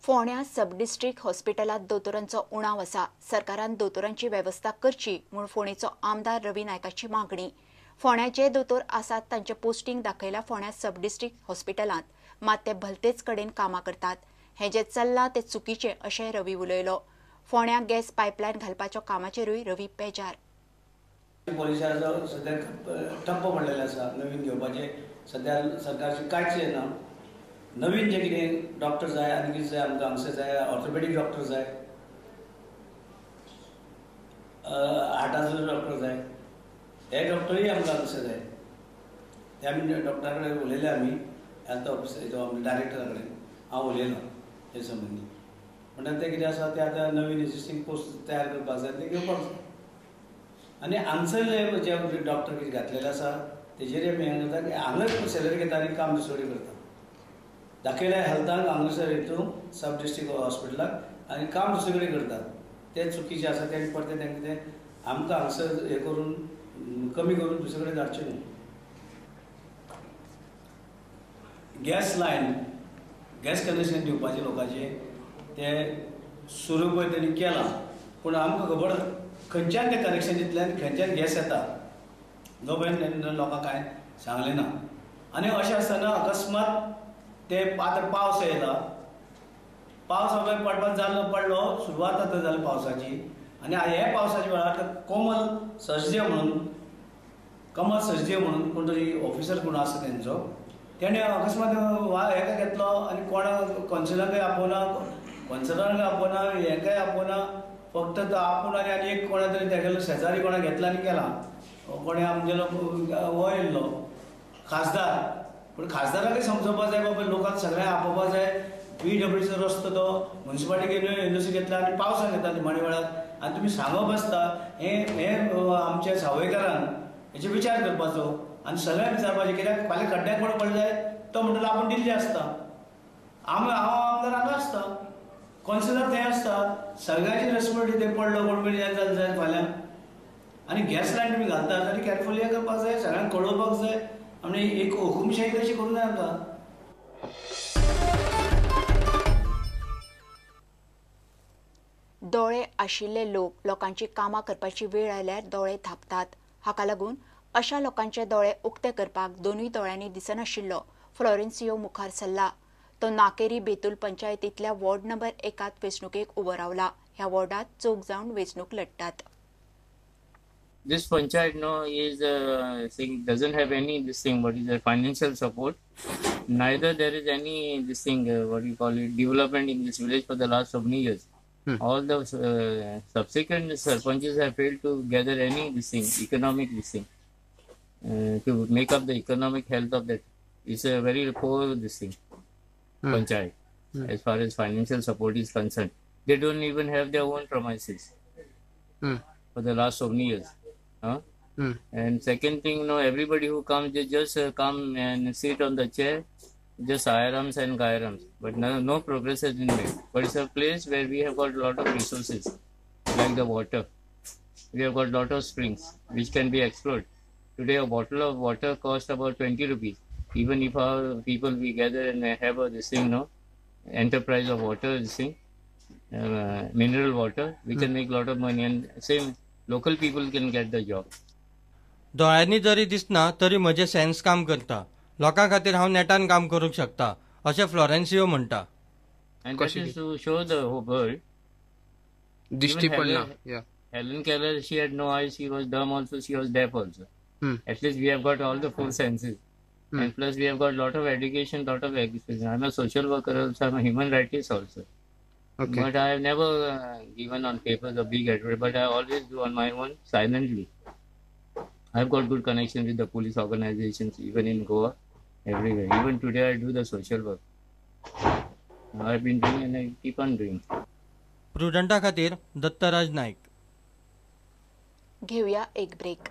फोंड्या सब डिस्ट्रिक्ट हॉस्पिटलांत दोतोरांचो उणाव आसा. सरकारान दोतोरांची वेवस्था करची म्हूण फोंडेचो आमदार रवी नायकाची मागणी. फोंड्याचे दोतोर आसात तांचे पोस्टिंग दाखयला फोंड्या सब डिस्ट्रिक्ट हॉस्पिटलांत, मात ते भलतेच कडेन कामां करतात. हें जें चल्लां तें चुकीचें अशें रवी उलयलो. फोंड्या गॅस पायपलायन घालपाच्या कामाचेरूय रवी बेजार. पॉलिशाचो सद्या ठप्प पडलेले आसा. नवीन घेवपाचें सद्या सरकारचे कांयच ना. नवीन जे कितें डॉक्टर जाय आनी कितें जाय आमकां हांगसर जाय, ऑर्थोपेडीक डॉक्टर जाय, हार्टाचो डॉक्टर जाय, हे डॉक्टरूय आमकां हांगसर जाय. ते आमी डॉक्टरा कडेन उलयले, आमी हेल्थ ऑफिसर आमच्या डायरेक्टरा कडेन हांव उलयलो हे संबंदी. म्हणटा तें कितें आसा तें आतां नवीन एग्जिस्टींग पोस्ट तयार करपाक जाय, तें घेवपाक जाय. आनी हांगसरले जे डॉक्टर कितें घातलेले आसा तेजेर आमी हें करता की हांगाच सॅलरी घेता आनी काम दुसरे कडेन करता. दाखयल्या हेल्थाक हांगासर हितून सब डिस्ट्रिक्ट हॉस्पिटलाक आनी काम दुसरे कडेन करतात, तें चुकीचें आसा. तें परतें तांकां तें आमकां हांगसर हें करून कमी करून दुसरे कडेन धाडचें न्हू. गॅस लायन, गॅस कनेक्शन दिवपाचें लोकांचें तें सुरू पळय तेणी केलां, पूण आमकां खबर खंयच्यान तें कनेक्शन दितलें आनी खंयच्यान गॅस येता जो मेरेन लोकांक कांय सांगलें ना. आनी अशें आसतना अकस्मात ते आतां पावस येयला, पावस हांवें पडपाक जालो पडलो, सुरवात आतां जाली पावसाची. आनी ह्या पावसाच्या वेळार कोमल सचदेव म्हणून, कमल सचदेव म्हणून कोण तरी ऑफिसर कोण आसा तेंचो, तेणें अकस्मात हेका घेतलो आनी कोणा कौन्सिलांकय आपोवना, कौन्सिलरांकय आपोवना, हेकाय आपोवना, फक्त तो आपूण आनी आनी एक कोणा तरी तेगेलो शेजारी कोणा घेतला आनी केला. कोणें आमगेलो हो येयल्लो खासदार, पूण खासदाराकय समजोवपाक जाय बाबा लोकांक सगळ्यांक आपोवपाक जाय. पीडब्ल्यूडीचो रस्तो तो मुन्सिपालिटी एनओसी घेतला आनी पावसान घेतला निमाणे वेळार, आनी तुमी सांगप आसता हें हें आमच्या सावयकारान हेचो विचार करपाचो आनी सगळ्यांक विचारपाचें. कित्याक फाल्यां खड्ड्याक कोण पडले जाय तो म्हणटलो आपूण दिल्ली आसता, हांव आमदार हांगा आसता, कौन्सिलर थंय आसता, सगळ्यांची रेस्पॉन्सिबिलिटी ते पडलो कोण मेळ्ळी जाल्यार जाय फाल्यां. आनी गॅस लायन तुमी घालता जाल्यार केअरफुली हें करपाक जाय, सगळ्यांक कळोवपाक जाय. आनी एक हुकुमशाही कशी करूंक जाय आमकां. दोळे आशिल्ले लोक लोकांची कामां करपाची वेळ आयल्यार दोळे धांपतात. हाका लागून अशा लोकांचे दोळे उक्ते करपाक दोनूय दोळ्यांनी दिसनाशिल्लो फ्लोरेन्सियो मुखार सरला. तो नाकेरी बेतूल पंचायतींतल्या वॉर्ड नंबर 1 वेंचणुकेक उबो रावला. ह्या वॉर्डांत चौग जावन वेंचणूक लढटात. This panchayat no is thing doesn't have any this thing what is the financial support. Neither there is any this thing what you call it development in this village for the last so many years. All the subsequent sarpanches have failed to gather any this thing economic this thing to make up the economic health of that. It's a very poor this thing panchayat as far as financial support is concerned. They don't even have their own premises for the last so many years. Huh? And second thing, you know, everybody who comes, they just come and sit on the chair, just irams and gairams, but no progress has been made. But it's a place where we have got a lot of resources, like the water. We have got a lot of springs which can be explored. Today, a bottle of water costs about 20 rupees. Even if our people we gather and have a this thing, no, enterprise of water, this thing, mineral water, we can make a lot of money, and same local people can get the job. दोळ्यांनी जरी दिसना तरी म्हजें sense काम करता. लोकां खातीर हांव नेटान काम करूंक शकता अशें फ्लोरेन्सियो म्हणटा. And that is to show the whole world. दिश्टी पडना. Yeah. Helen Keller, she had no eyes, she was dumb also, she was deaf also. At least we have got all the four senses. And plus we have got lot of education, lot of experience. I'm a social worker also, I'm a human rightist also. Okay. But I have never given on papers a big advert, but I always do on my own silently. I've got good connection with the police organizations, even in Goa, everywhere. Even today I do the social work. I've been doing and I keep on doing. प्रुडंटा खातीर दत्तराज नाईक. घेऊया एक break.